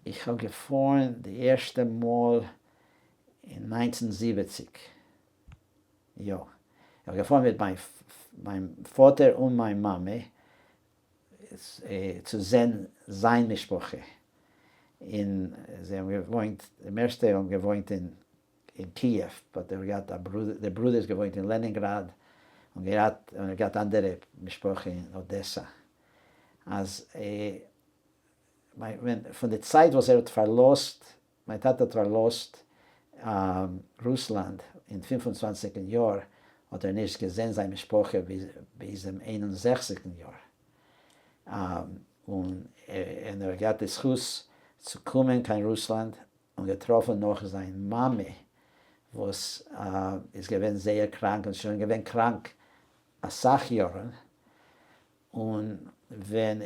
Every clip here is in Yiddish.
איך האב געפארן די ערשטע מאל אין 1970, יא, איך האב געפארן מיט מיין פאטער און מיין מאמע צו זען זיין משפחה, און זיי האבן געוואוינט, די מערסטע האבן געוואוינט אין קיעוו, but ער האט געהאט א ברודער, דער ברודער איז געוואוינט אין לענינגראד, און געהאט, און ער האט געהאט אנדערע משפחה אין אדעסא, אז ווען פון די צייט וואס ער האט פארלאזט, מיין טאטע האט פארלאזט רוסלאנד אין 25 יאר, האט ער נישט געזען זיין משפחה ביז דעם 61 יאר, און ער האט געהאט די זכות צו קומען קיין רוסלאנד און געטראפן נאך זיין מאמע וואס איז געווען זייער קראנק און שוין געווען קראנק אסאך יארן, און ווען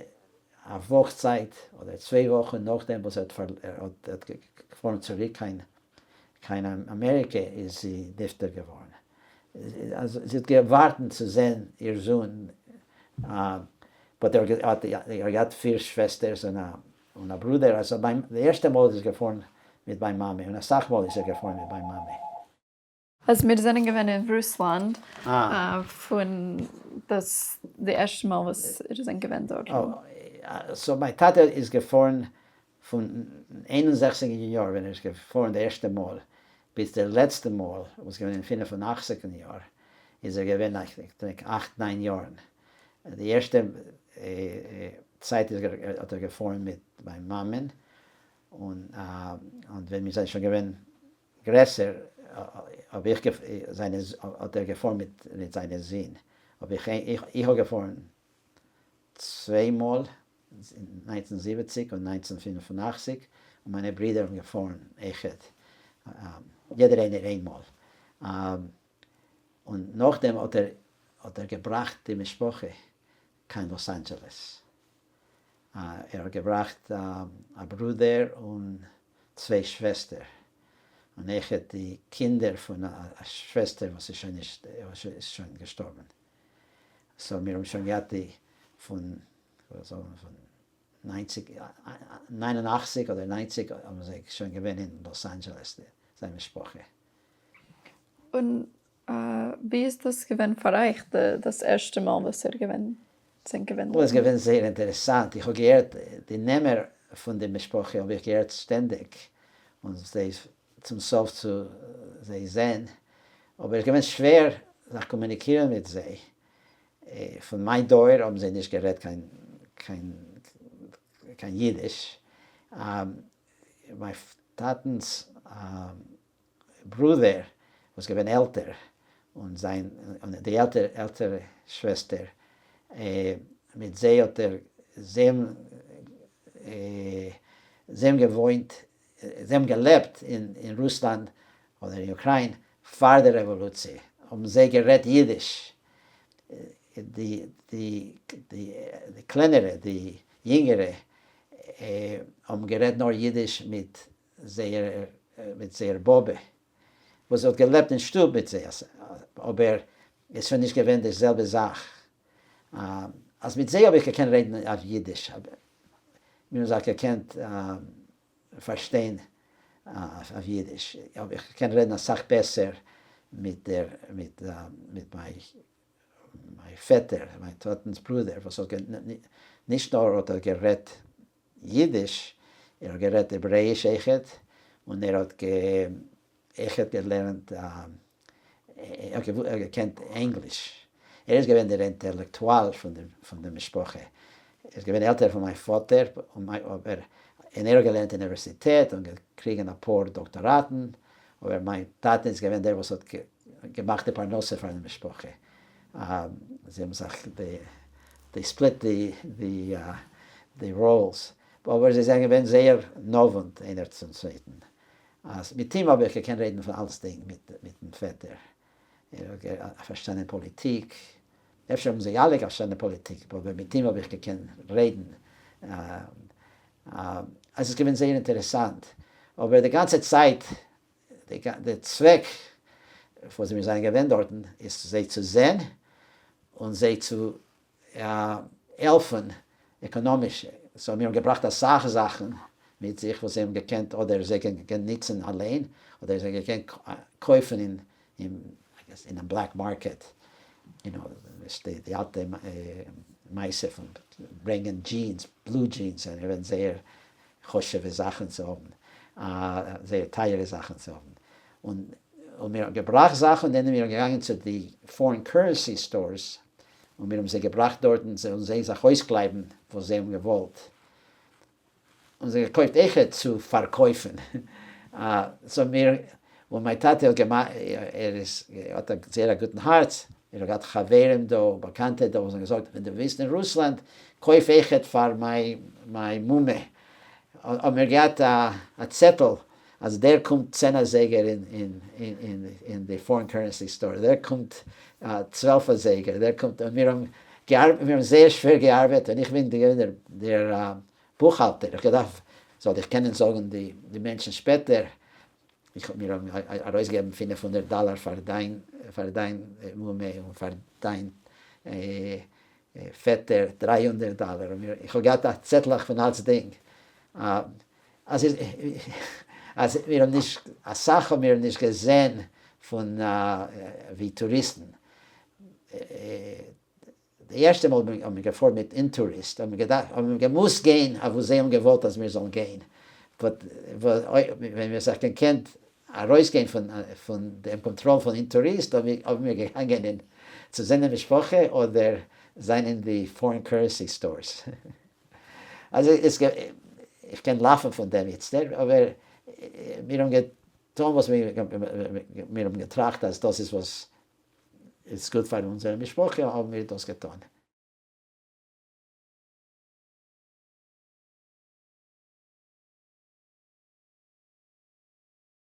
א וואך צייט אדער צוויי וואכן נאכדעם וואס ער האט געפארן צוריק קיין קיין אמעריקע איז זי נפטר געווארן. זי האט געווארטן צו זען איר זון, but ער האט געהאט פיר שוועסטערס און א ברודער, אז די ערשטע מאל איז ער געפארן מיט מיין מאמע, און אסאך מאל איז ער געפארן מיט מיין מאמע. אז מיר זענען געווען אין רוסלאנד פון דאס די ערשטע מאל וואס איר זענט געווען דארט. So מיין טאטע איז געפארן פון 61 יאר ווען ער איז געפארן די ערשטע מאל ביז די לעצטע מאל וואס געווען אין 85 יאר איז ער געווען אכט ניין יארן. די ערשטע צייט האט ער געפארן מיט מיין מאמען און ווען מיר זענען שוין געווען גרעסער האב איך זיינע האט ער געפארן מיט מיט זיינע זין האב איך איך האב געפארן צוויי מאל אין 1970 און 1985 און מיינע ברידער האבן געפארן אויכעט יעדער איינער איין מאל און נאכדעם האט ער האט ער געבראכט די משפחה קיין לאס אנדזשעלעס ער האט געבראכט א ברודער און צוויי שוועסטער, און אויכעט די קינדער פון א שוועסטער וואס איז שוין נישט, וואס איז שוין געשטארבען. So מיר האבן שוין געהאט די פון, כ'וועל זאגן פון ניינציג, 89 אדער 90 האבן זיי שוין געווען אין לאס אנדזשעלעס, זיין משפחה. און ווי איז דאס געווען פאר אייך דאס ערשטע מאל וואס איר געווען זענט געווען דארטן? איז געווען זייער אינטערעסאנט, איך האב געהערט די נעמער פון די משפחה האב איך געהערט שטענדיג, און זיי צום סוף צו זיי זען, אבער איז געווען שווער זיך קאמיוניקירן מיט זיי, פון מיין דור האבן זיי נישט גערעדט קיין קיין קיין אידיש, מיין טאטנס ברודער וואס געווען עלטער און זיין און די עלטער עלטערע שוועסטער מיט זיי האט ער זיי האבן זיי האבן געוואוינט זיי האבן געלעבט אין אין רוסלאנד אדער אין אוקריין פאר די רעוואלוציע האבן זיי גערעדט אידיש די די די קלענערע די יונגערע האבן גערעדט נאר אידיש מיט זייער מיט זייער באבע וואס האט געלעבט אין שטוב מיט זיי אבער איז שוין נישט געווען די זעלבע זאך אז מיט זיי האב איך געקענט רעדן אויף אידיש מיר האבן זיך געקענט פארשטיין אויף אידיש האב איך געקענט רעדן אסאך בעסער מיט דער מיט מיט מיין מיין פעטער מיין טאטנס ברודער וואס האט נישט נאר האט ער גערעדט יידיש, ער האט גערעדט העברעיש אויכעט, און ער האט אויכעט געלערנט, ער האט געקענט ענגליש. ער איז געווען דער אינטעלעקטואל פון די משפחה. ער איז געווען עלטער פון מיין פאטער, אבער, און ער האט געלערנט אין אוניווערסיטעט און געקריגן אפאר דאקטאראטן, אבער מיין טאטע איז געווען דער וואס האט געמאכט די פרנסה פאר די משפחה. זיי האבן זיך they split די roles, אבער זיי זענען געווען זייער נאווענט איינער צום צווייטן, אז מיט אים האב איך געקענט רעדן פון אלצדינג מיטן פעטער, ער האט פארשטאנען פאליטיק, אפשר האבן זיי אלע פארשטאנען פאליטיק, אבער מיט אים האב איך געקענט רעדן, עס איז געווען זייער אינטערעסאנט, אבער די גאנצע צייט די צוועק וואס מיר זענען געווען דארטן איז זיי צו זען און זיי צו העלפן עקאנאמיש, so מיר האבן געבראכט אסאך זאכן. מיט זיך וואס זיי האבן געקענט אדער זיי געקענט ניצן אליין אדער זיי געקענט קויפן אין אין א black market, you know, די אלטע מעשה פון ברענגען jeans, blue jeans זענען געווען זייער חשוב'ע זאכן צו האבן, זייער טייערע זאכן צו האבן, און און מיר האבן געבראכט זאכן און דען מיר האבן געגאנגען צו די foreign currency stores און מיר האבן זיי געבראכט דארטן זאלן זיי זיך אויסקלייבן וואס זיי האבן געוואלט, און זיי געקויפט אויכעט צו פארקויפן, so מיר, און מיין טאטע האט געמאכט, ער איז, האט א זייער א גוטן הארץ, ער האט געהאט חברים דא, באקאנטע דא, וואס האבן געזאגט, ווען דו ביסט אין רוסלאנד, קויף אויכעט פאר מיין מומע, האבן מיר געהאט א צעטל אז דער קומט 10 אזייגער אין די foreign currency store, דער קומט 12 אזייגער, דער קומט, און מיר האבן געארבעט, מיר האבן זייער שווער געארבעט, און איך בין געווען דער בוכהאלטער, איך געדארפט, זאל איך קענען זאגן די מענטשן שפעטער, איך האב מיר ארויסגעגעבן 500 דאלאר פאר דיין, פאר דיין מומע און פאר דיין פעטער 300 דאלאר, און איך האב געהאט א צעטלעך פון אלצדינג, אז אז מיר האבן נישט, אסאך האבן מיר נישט געזען פון ווי טוריסטן. די ערשטע מאל האבן מיר געפארן מיט אינטוריסט, האבן מיר געדארפט, האבן מיר געמוזט גיין אויף וואו זיי האבן געוואלט אז מיר זאלן גיין. but ווען מיר זיך געקענט ארויסגיין פון פון דעם קאנטראל פון אינטוריסט, האבן מיר געגאנגען אין צו זען די משפחה אדער זיין אין די foreign currency stores. אז איך קען לאכן פון דעם איצטער, אבער מיר האבן געטון וואס מיר האבן געטראכט אז דאס איז וואס איז גוט פאר אונזערע משפחה, האבן מיר דאס געטון.